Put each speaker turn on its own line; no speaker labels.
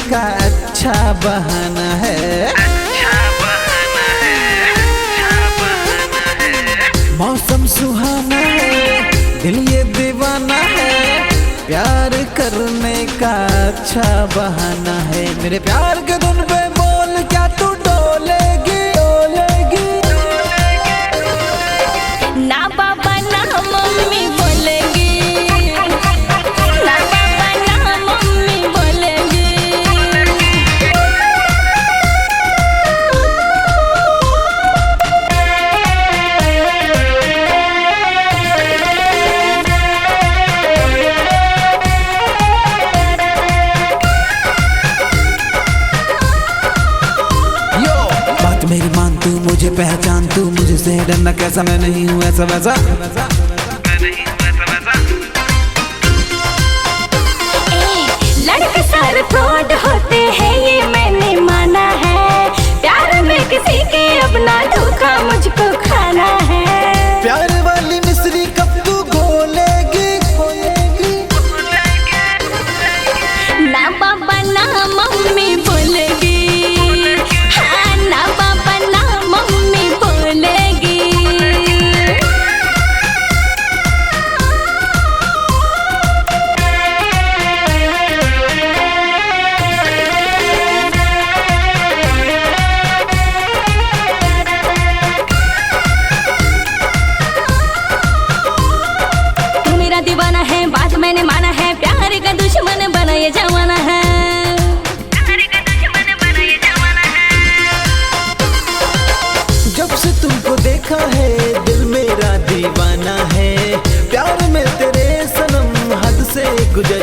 का अच्छा बहाना है।
अच्छा बहाना है, अच्छा बहाना है।
मौसम सुहाना है, दिल ये दीवाना है, प्यार करने का अच्छा बहाना है। मेरे प्यार के धुन पे बोल क्या तू डोलेगी डोलेगी।
ना बाबा ना मम्मी बोलेगी, ना बाबा ना मम्मी बोलेगी।
यो बात मेरी मान तू मुझे पहचान, तू मुझसे डरना कैसा, मैं नहीं हूँ ऐसा वैसा।
मैं नहीं हूँ ऐसा वैसा।
ए, लड़के सारे फ्रॉड होते हैं ये मैंने माना है, प्यार में किसी के अपना धोखा मुझको खाना है।
प्यार वाली मिश्री कब तू घोलेगी घोलेगी।
ना बाबा ना मम्मी बोलेगी, हाँ ना बाबा ना मम्मी बोलेगी। तू मेरा दीवाना है बात मैंने माना है, प्यार का दुश्मन बना ये जमाना है।
प्यार का दुश्मन बना ये जमाना है।
जब से तुमको देखा है दिल मेरा दीवाना है, प्यार में तेरे सनम हद से गुजर